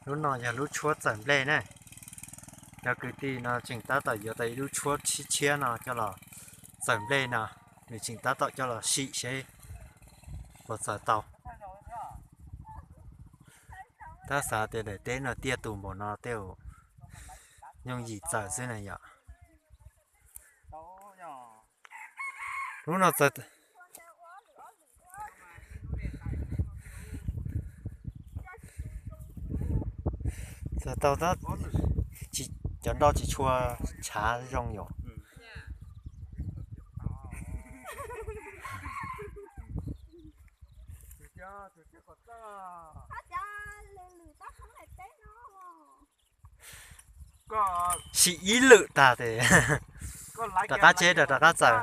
Lub no yog lub tshuab txawm nplej ne. Cov kwv tij no tseem tab tom yuav tau ib lub tshuab tshiab tshiab no coj los txawm nplej no, nws tseem tab tom coj los sim seb puas txawm tau. Tab xav tias daim teb no tiaj tus npaum no tej zaum yooj yim txawm xwb na yom. Lub no txawm, txawm tau tab, cov nroj tsis tshua tshav zoo yom. Sim ib lwm tag tes, rov qab tseb rau rov qab txawm.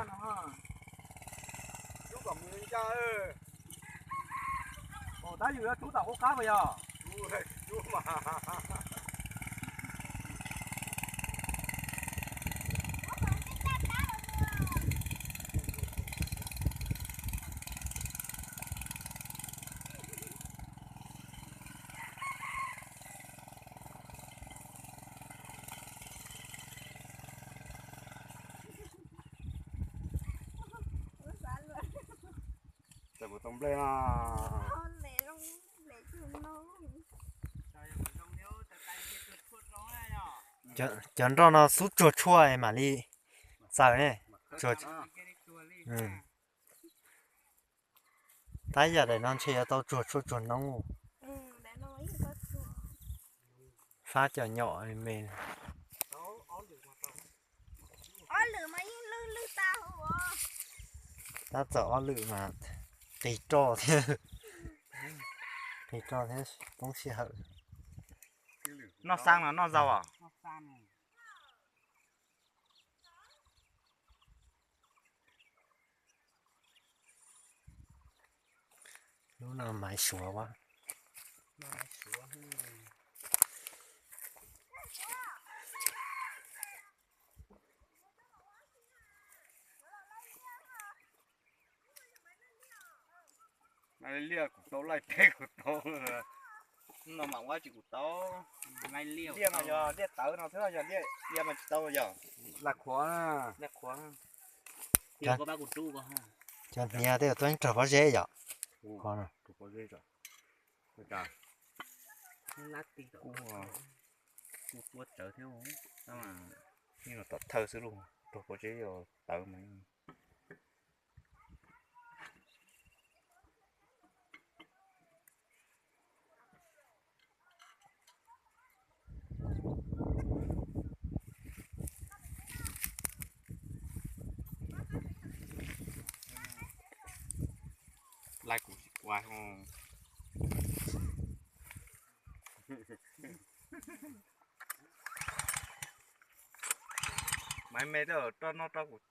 Txawm kuv tau nplej no. Cov nroj no xub tsuag tshuaj mam li txawm ne. Tab yam daim no ntshe yuav tau tsuag tshuaj tsuag noob. Fab cov nyom me. Tab txawm ob lwm mas qis roj thiab, qis roj thiab poob sij hawm. Noj xab no noj zaus os. Lub no maiv suav a. Laij liaj kuv tau, laij peb kuv tau. No mam ua tsis kuv tau. Liaj mas yog liaj tawv no xwb, yog liaj ia mas tsis tau yog. Laij qhuav, laij qhuav. Cov hniav tej tuaj yeej raug pob zeb yom. Yeej los tom thawj xwb lauj, raug pob zeb yog tawv mas. Laij kuv tsis kuav. Maiv me rau roj noj rau kuv.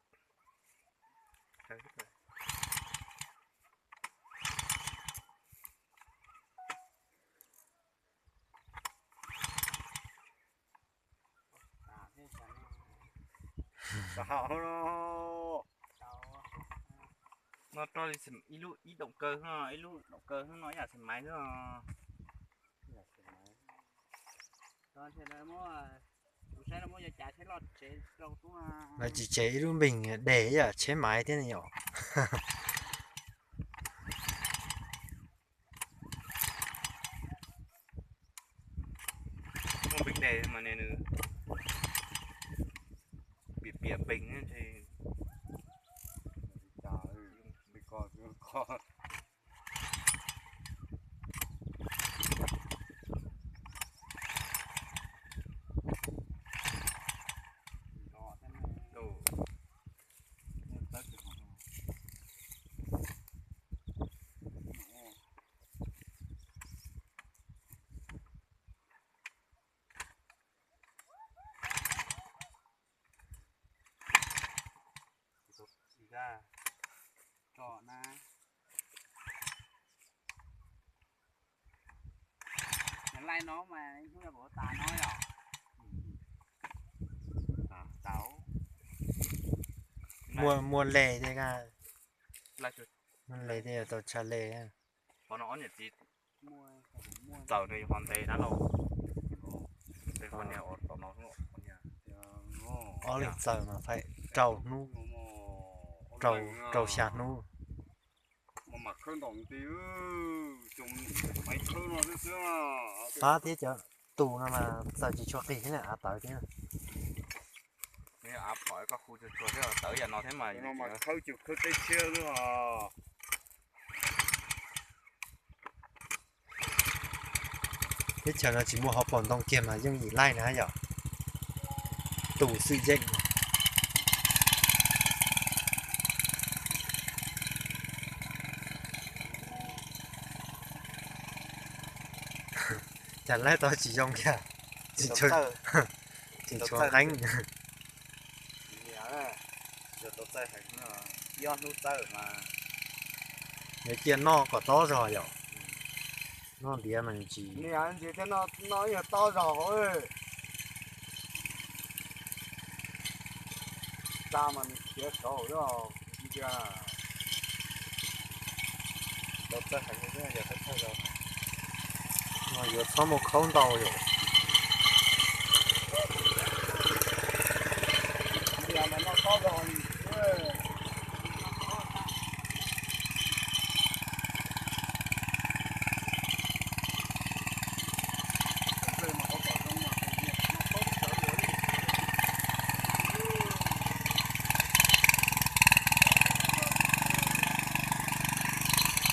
Noj rau li ib lub ib doom kaw, ib lub doom kaw no ib yam xis maiv xwb. Lawv tsis tseg ib lub npeeg deg ib yam tsheb maiv thiab ne yom. Muaj npeeg deg mas nws piam piam npeeg. Tso na. Laij no mas hnub no kuv tas no yom. Muaj, muaj le thiab, muaj le thiab yuav tau tsha le. Qhov no ob niam txiv txawm nws ho ntev na lauj. Ob leeg txaws mas faib rau hnub, rau, rau xya hnub. Fab thiab cov tus no mas txaws tsis tshua qis thiab na, av tawv thiab. Av pom koj khu tsuag tsuag thiab, tawv yam no thiab mas khawb cus khawb teb tshiab xwb os. Teb chaws no tsis muaj hauv paus ntoo kiag mas yeej yim laij na yom. Tus xwm yeej. Cas laib tau tsis zoo kiag, tsis tshua qeeb. Yuav cia noj kom tob zog yom. Noj ntiav mas tsis. Niam ntsis thiab no, no yog tob zog hauv. Tsa mas nws khiav saud yog cia. Tau txawj heev li yog tau txawj zog. No yuav txhob muaj khaub ntau yom. Niam mas no tob zog.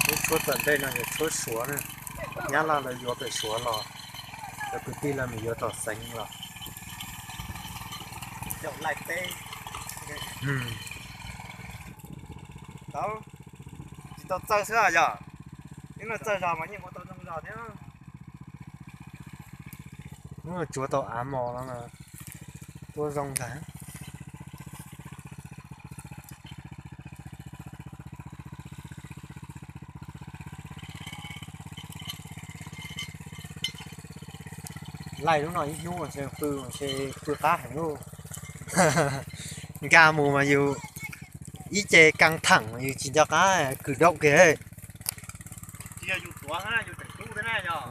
Lub tshuab tom ntej no yog tshuab Suav na. Nyab Laj lawv yuav pem Suav los, cov kwv tij lawv mus yuav tom xeev los. Tsis tau txawj xwb yog, ib no txawj zog mas yeej ua tau zoo zog thiab. Hnub tsuav tau av mos no ua zoo ntag. Laij lub no ib hnub ntshe pw ntshe pw qab heev lauj. Nkag mus mas yus ib ce kag theem mas yus tsis nco qab kwm daum kiag. Tsis yog yus tuav, yus tseem tub thiab na yog.